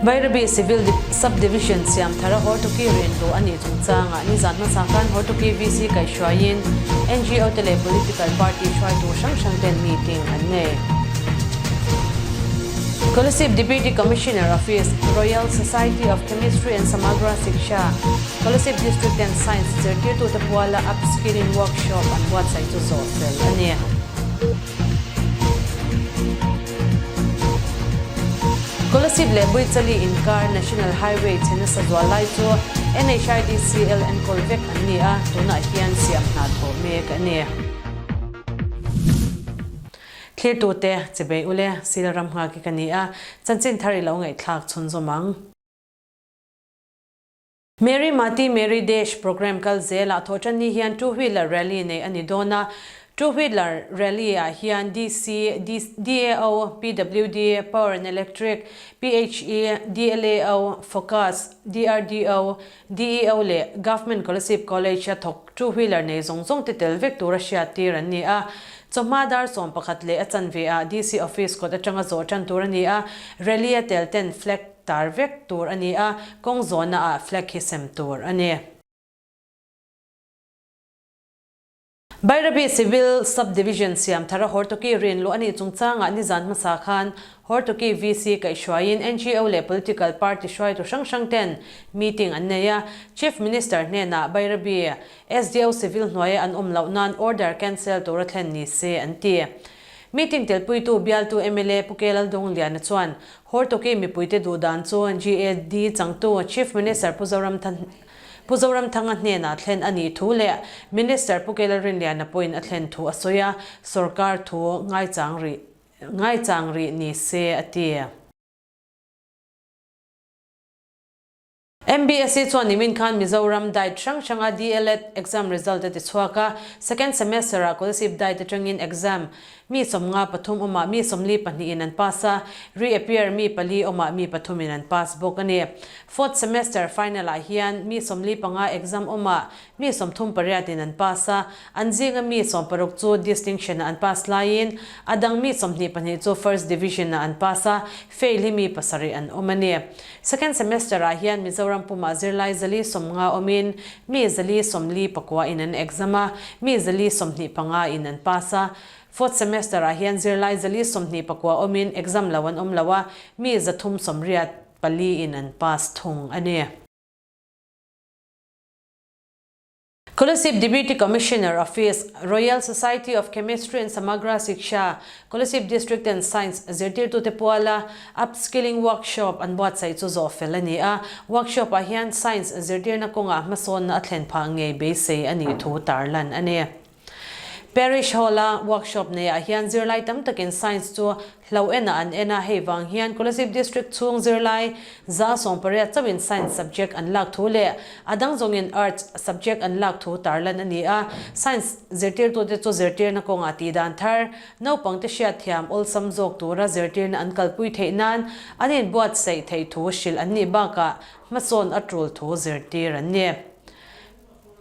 Bairabi Civil Sub-Division siam thara Hortoki rinlu a nih chungchangah nizan hmasa khan Hortoki VC kaihhruaiin NGO te leh Political Party hruaitu hrang hrang ten meeting an nei. Kolasib Deputy Commissioner Office, Royal Society of Chemistry and Samagra Shiksha, Kolasib District ten Science zirtirtute puala Upskilling Workshop an buatsaih chu zawh fel a ni. Kolasib leh Buichali inkar National Highway chhe nasa zual lai chu NHIDCL enkawl vek an ni a, tunah hian siam hna thawh mek a ni. Thlirtute, chibei ule, Sil ram nghak hi ka ni a, chanchin thar i lo ngaihthlak chhunzawm ang. Meri Mati Meri Desh programme kal zelah thawhtanni hian two wheeler rally nei a ni dawn a. Two wheeler rally ah hian DC, DAO, PWD, Power and Electric, PHE, DLAO, Focus, DRDO, DEO leh Government Kolasib College a thawk two wheeler nei zawng zawng te tel vek tura hriattir an ni a. Chawhma dar 11 leh a chanve ah DC office kawt atanga zawh tan tur a ni a, rally a tel ten flag Tar vek tur a ni a, kawng zawhna ah flag hi sem tur a ni. Bairabi Civil Sub-Division siam thara Hortoki rin luh a nih chungchangah nizan hmasa khan Hortoki VC kaihhruaiin NGO leh Political Party hruaitu hrang hrang ten meeting an nei a, Chief Minister hnenah Bairabi SDO Civil hnuaia an awm loh nan order cancel tura thlen ni se an ti. Meeting telpuitu bialtu mla Pu K Laldongliana chuan Hortoki mipuite duh dan chu GAD changtu Chief Minister Pu Pu Zoramthanga hnenah thlen a nih thu leh Minister Pu Kela Rinliana pawhin a thlen thu a sawi a, sorkar thu ngaichang rih ngaichang rih ni se a ti. MBSE chuan nimin khan Mizoram diet hrang hranga DLEd exam result a ti chhuak a, second semester-ah Kolasib diet atangin exam mi 53 awmah mi 42 in an pass a, re-appear mi pali awmah mi pathum in an pass bawk a ni. Fourth semester final-ah hian mi 45 exam awmah mi 38 in an pass a, an zinga mi 16 chu distinction-ah an pass laiin a dang mi 22 chu first division-ah an pass a, fail hi mi pasarih an awm a ni. Second semester ah hian Mizoram pumah zirlai 150 awmin mi 149 in an exam a, mi 125 in an pass a. Fourth semester ah hian zirlai 129 awmin exam lo an awm lo a, mi 384 in an pass thung a ni. Kolasib Deputy Commissioner Office, Royal Society of Chemistry and Samagra Shiksha, Kolasib District and Science zirtirtute puala Upskilling Workshop an buatsaih chu zawh fel a ni a. Workshop ah hian Science zirtirna kawngah hmasawnna a thlen phah ngei beisei a nih thu tarlan a ni. Parish Hall-a workshop neiah hian zirlai tam takin Science chu hlo enah an en a, hei vang hian Kolasib District chhung zirlai 180 chauhin Science subject an lak thu leh a dang zawngin Arts subject an lak thu tarlan a ni a. Science zirtirtute chu zirtirna kawngah tihdan thar, naupangte hriatthiam awlsam zawk tura zirtirna an kalpui theih nan an inbuatsaih theih thu hrilh an nih bakah hmasawn a tul thu zirtir an ni.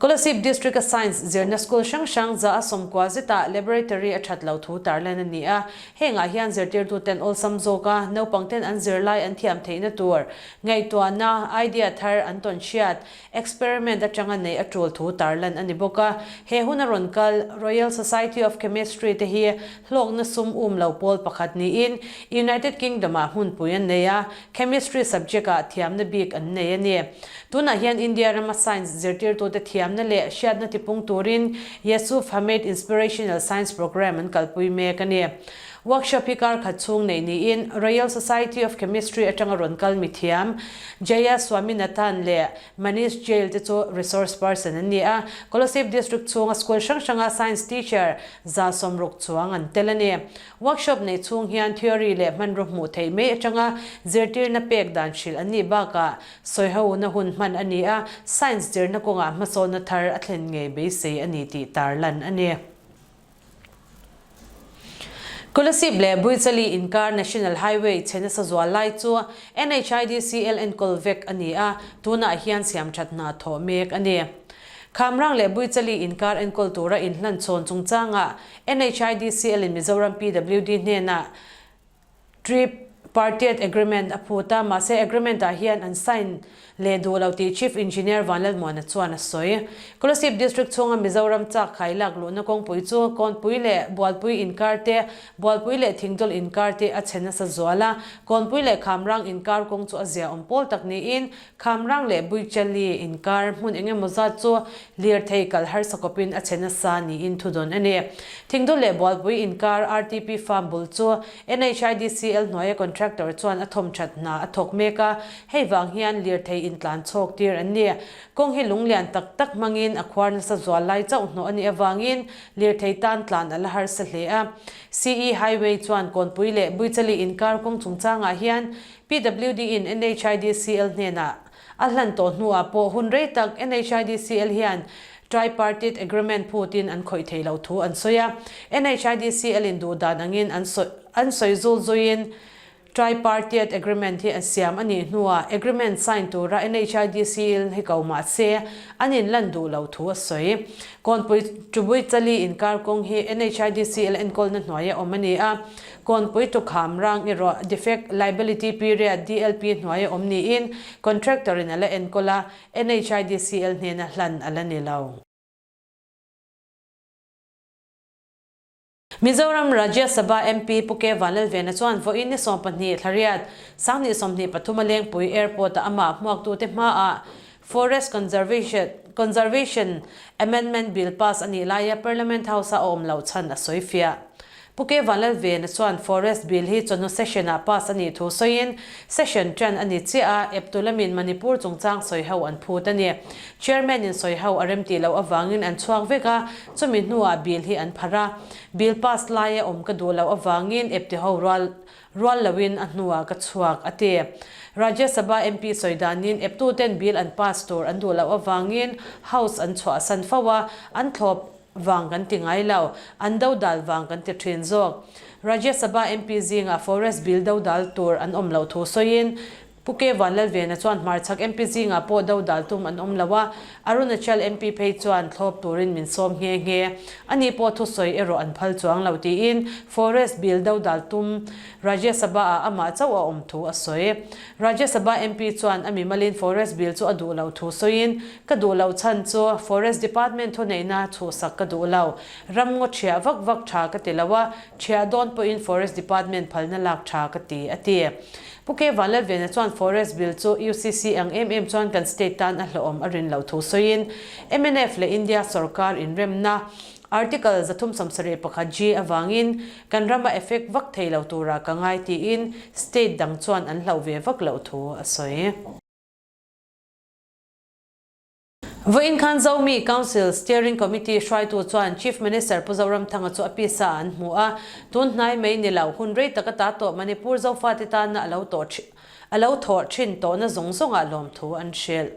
Kolasib District-a Science zirna school hrang hrang 190 zetah laboratory a that loh thu tarlan a ni a. Hengah hian zirtirtuten awlsam zawka naupangten an zirlai an thiam theihna tur ngaihtuahna, idea thar an tawn hriat, experiment atanga neih a tul thu tarlan a ni bawk a. He huna rawn kal Royal Society of Chemistry te hi hlawkna sum um lo pawl pakhat niin United Kingdom-ah hmunpui an nei a, Chemistry subject-ah thiamna bik an nei a ni. Tunah hian India rama Science zirtirtute thiamna leh hriatna tipung turin Yusuf Hameed Inspirational Science Programme an kalpui mek a ni. Workshop hi kar khat chhung neih niin Royal Society of Chemistry atanga rawn kal mithiam Jaya Swaminathan leh Manish Jail te chu resource person an ni a. Kolasib District chhunga school hrang hranga Science teacher 160 chuang an tel a ni. Workshop neih chhung hian theory leh hmanraw hmuh theih mai atanga zirtirna pek dan hrilh an nih bakah Sawihouna hun hman a ni a, science zirna kawngah hmasawnna thar a thlen ngei beisei a ni tih tarlan a ni. Kolasib leh Buichali inkar National Highway chhe nasa zual lai chu NHIDCL enkawl vek a ni a, tunah hian siamthat hna thawh mek a ni. Khamrang leh Buichali inkar enkawl tura inhlan chhawn chungchangah NHIDCL in Mizoram PWD hnenah Trip. Partied Agreement a phut a, mahse agreement ah hian an sign leh duh lo tih Chief Engineer Vanlalmuana chuan a sawi. Kolasib District chhunga Mizoram chak khai lak luhna kawngpui chu Kawnpui leh Bualpui inkar te, Bualpui leh Thingdawl inkar te a chhe nasa zual a, Kawnpui leh Khamrang inkar kawng chu a zia awm pawl tak niin Khamrang leh Buichali inkar hmun eng emaw zat chu lirthei kal harsa kawpin a chhe nasa niin thudawn a ni. Thingdawl leh Bualpui inkar RTP Farm bul chu NHIDCL hnuaia contractor chuan a thawmthat hna a thawk mek a, hei vang hian lirthei intlan chhawk tir an ni. Kawng hi lunglian tak tak hmangin a khuar nasa zual lai chauh hnawh a nih avangin lirthei tan tlan a la harsa hle a. CE Highway chuan Kawnpui leh Buichali inkar kawng chungchangah hian PWD in NHIDCL hnenah a hlan tawh hnuah pawh hun rei tak NHIDCL hian Tripartite Agreement phutin an khawih theih loh thu an sawi a. NHIDCL in duh dan angin an sawi an sawi zul zuiin Tripartite Agreement hi a siam a nih hnuah agreement sign tura NHIDCL hi ko mah se an inlan duh loh thu a sawi. Kawnpui Tubui Chali inkar kawng hi NHIDCL enkawlna hnuaia awm a ni a. Kawnpui tukham rang erawh Defect Liability Period, DLP, hnuaia awm niin Contractor in a la enkawl a, NHIDCL hnena hlan a la ni lo. Mizoram Rajya Sabha MP Pu K Vanlalvena chuan vawiin ni 12 thlariat Sanghnih 23 a Lengpui Airport-a amah hmuaktute hmaah Forest Conservation Conservation Amendment Bill pass a nih laia Parliament House-a a awm loh chhan a sawi fiah. Pu K Vanlalvena chuan Forest Bill hi chawhnu session-ah pass a nih thu sawiin session ṭan a ni chiah a, eptu lamin Manipur chungchang sawi ho an phut a ni. Chairman-in sawi ho a remtih loh avangin an chhuak vek a, chumi hnuah bill hi an pharh a. Bill pass laia awm ka duh loh avangin epti ho rual Rual loin a hnuah ka chhuak, a ti. Rajya Sabha MP sawi danin eptuten bill an pass tur an duh loh avangin House an chhuahsan fo a, an thlawp vang kan ti ngai lo, an dodal vang kan ti thin zawk. Rajya Sabha MP zingah Forest Bill dodal tur an awm loh thu sawiin Pu K Vanlalvena chuan hmarchhak MP zingah pawh dodal tum an awm lo a, Arunachal MP phei chuan thlawp turin min sawm nghe nghe. Ani pawh thusawi erawh an phal chuang lo tiin Forest Bill dodal tum Rajya Sabha-ah amah chauh a awm thu a sawi. Rajya Sabha MP chuan a mimalin Forest Bill chu a duh loh thu sawiin, Ka duh loh chhan chu Forest Department thuneihna chhuhsak ka duh lo. Ramngaw ṭhiah vak vak ṭha ka ti lo a, ṭhiah dawn pawhin Forest Department phalna lak ṭha ka ti, a ti. Pu K Vanlalvena chuan Forest Bill chu UCC ang em em chuan kan state tan a hlawhawm a rin loh thu sawiin mnf leh India sorkar inremna Article 371 G avangin kan rama effect vak thei lo turah ka ngai tiin state dang chuan an hlauh ve vak loh thu a sawi. Vawiin khan Zomi Council Steering Committee hruaitu chuan Chief Minister Pu Zoramthanga chu a pisa ah an hmu a, tun hnai mai ni lo, hun rei tak ata tawh Manipur Zofate tana a lo tawh a lo thawh thin tawhna zawng zawngah lawmthu an hrilh.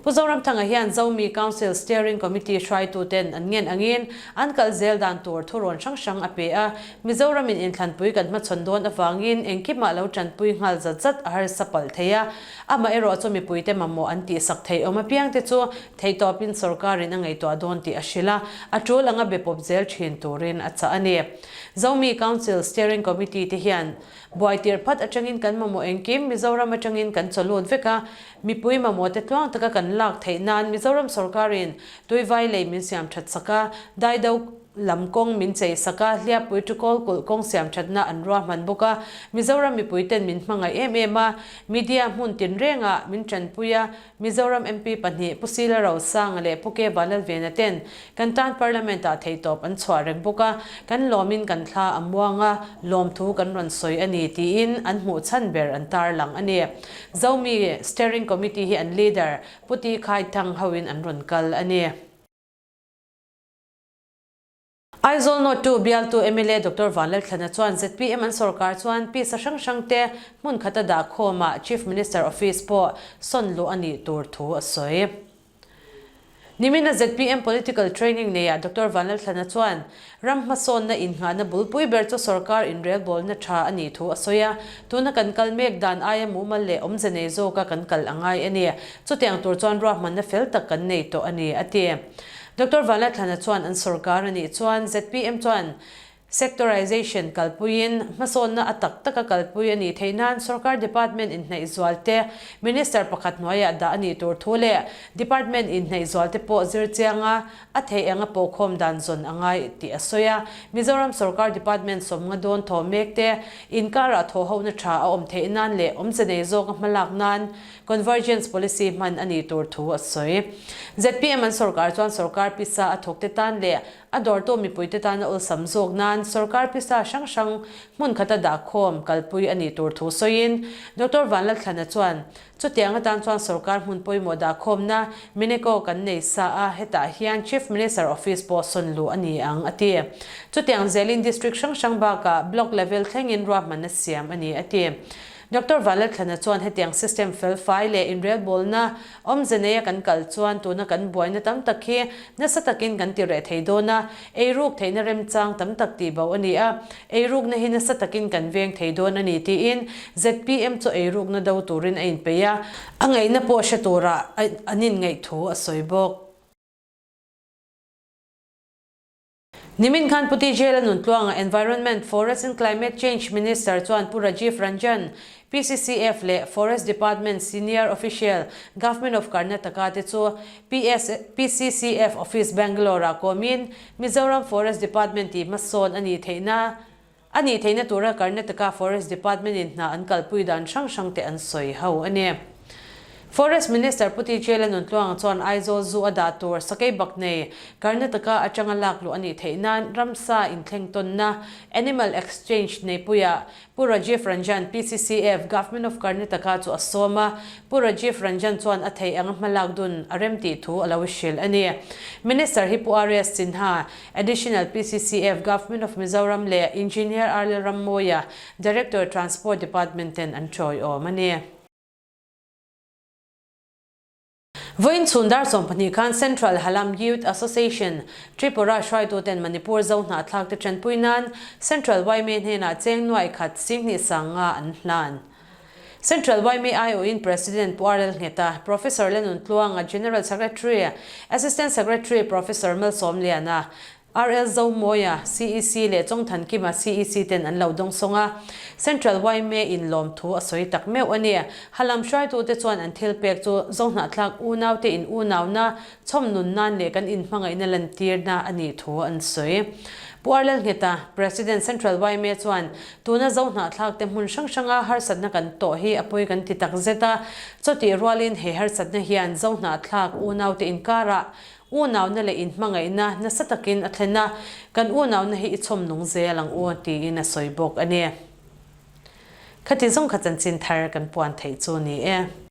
Pu Zoramthanga hian Zomi Council Steering Committee hruaituten an ngen angin an kal zel dan tur thurawn hrang hrang a pe a, Mizoramin inthlanpui kan hmachhawn dawn avangin engkimah lo tanpui nghal zat zat a harsa palh thei a, Amaherawh chu mipuite mamawh an tihsak theih awm apiangte chu theihtawpin sorkarin a ngaihtuah dawn tih a hrilh a, a tul anga be pawp zel thin turin a chah a ni. Zomi Council Steering Committee te hian buai tir phat atangin kan mamawh engkim Mizoram atangin kan chawlut vek a, mipui mamawhte tluang taka kan lak theih nan Mizoram sorkarin tuivai lei min siam that sak a, daido Lam kawng min chei sak a, Hliappui Tukawl kulh kawng siam thatna an ruahman bawk a, Mizoram mipui ten min hmangaih em em a, media hmun tinrengah min tanpui a, Mizoram MP pahnih Pu Sila Rosanga leh Pu K Vanlalvena ten kan tan Parliament ah theihtawp an chhuah reng bawk a, kan lawmin kan thla a muang a, lawmthu kan rawn sawi a ni tiin an hmuh chhan ber an tarlang a ni. Zomi Steering Committee hi an leader Pu Ti Khai Thang hoin an rawn kal a ni. Aizawl North 2 bialtu mla Doctor Vanlalthlana chuan zpm an sorkar chuan pisa hrang hrangte hmun khata dah khawmah Chief Minister Office pawh sawn luh a nih tur thu a sawi. Nimina zpm Political Training neiah Doctor Vanlalthlana chuan ram hmasawnna innghahna bulpui ber chu sorkar inrelbawlna tha a nih thu a sawi a, tuna kan kal mek dan aia mumal leh awmze nei zawka kan kal a ngai a ni. Chutiang tur chuan ruahmanna fel tak kan nei tawh a ni, a ti. Doctor Vanlalthlana chuan an sorkar a nih chuan zpm chuan Sectorization kalpuiin hmasawnna a tak taka kalpui a nih theih nan sorkar department inhnaih zualte Minister pakhat hnuaiah dah a nih tur thu leh department inhnaih zualte pawh zir chianga a theih anga pawhkhawm dan zawn a ngai tih a sawi a. Mizoram sorkar department sawmnga dawn thaw mekte inkarah thawhhona tha a awm theih nan leh awmze nei zawka hmalak nan Convergence Policy hman a nih tur thu a sawi. Zpm an sorkar chuan sorkar pisa a thawkte tan leh A dawrtu mipuite tana awlsam zawk nan sorkar pisa hrang hrang hmun khata dahkhawm kalpui a nih tur thu sawiin Doctor Vanlalthlana chuan, Chutiang atan chuan sorkar hmun pawimawh dahkhawmna Mineco kan nei sa a, hetah hian Chief Minister Office pawh sawn luh a ni ang, a ti. Chutiang zelin District hrang hrang bakah Block level thlengin ruahmanna siam a ni, a ti. Doctor Vanlalthlana chuan hetiang system fel fai leh inrelbawlna awmze neia kan kal chuan tuna kan buaina tam tak hi nasa takin kan ti reh thei dawn a, eiruk theihna remchang tam tak tih bo a ni a, eirukna hi nasa takin kan veng thei dawn a ni tiin zpm chu eirukna do turin a inpeih a, a ngaihna pawh hre tura an inngaih thu a sawi bawk. Nimin khan Pu TJ Lalnuntluanga, Environment, Forest and Climate Change Minister chuan Pu Rajiv Ranjan, PCCF leh Forest Department Senior Official, Government of Karnataka te chu PS, PCCF Office Bangalore-ah kawmin Mizoram Forest Department tih hmasawn a nih theihna a nih theihna tura Karnataka Forest Department-in hna an kalpui dan hrang hrang te an sawi ho a ni. Forest Minister Pu TJ Lanuntluanga chuan Aizawl zu a dah tur sakei bak nei Karnataka atanga lak luh a nih theih nan ramsa inthleng tawnna Animal Exchange neipuiah Pu Rajiv Ranjan, PCCF, Government of Karnataka chu a sawm a, Pu Rajiv Ranjan chuan a theih anga hmalak dun a rem tih thu a lo hrilh a ni. Minister hi Pu RS Sinha, Additional PCCF, Government of Mizoram leh Engineer Arlel Rammawia, Director Transport Department ten an tawiawm a ni. Vawiin chhun dar 12 khan Central Halam Youth Association, Tripura hruaituten Manipur zo hnahthlakte tanpui nan Central yma hnenah cheng nuai khat singhnih sanga an hlan. Central yma aiawhin President Pu RL Ngheta, Professor Lenun Tluanga, General Secretary, Assistant Secretary Professor Malsawmliana, RL Zomawia, CEC leh Chawngthan Kima CEC ten an lo dawng sawng a, Central yma in lawmthu a sawi tak meuh a ni. Halam hruaitute chuan an thil pek chu Zohnahthlak unaute in unauna chhawm nun nan leh kan inhmangaihna lantirna a nih thu an sawi. Pu Arlel Ngheta, President Central yma chuan tuna Zohnahthlakte hmun hrang hranga harsatna kan tawh hi a pawi kan ti tak zet a, chutih rualin he harsatna hian Zohnahthlak unaute inkarah Unauna leh inhmangaihna nasa takin a thlen a, kan unauna hi i chhawm nung zel ang u, tiin a sawi bawk a ni. Khati zawng kha chanchin thar kan puan theih chu ni e.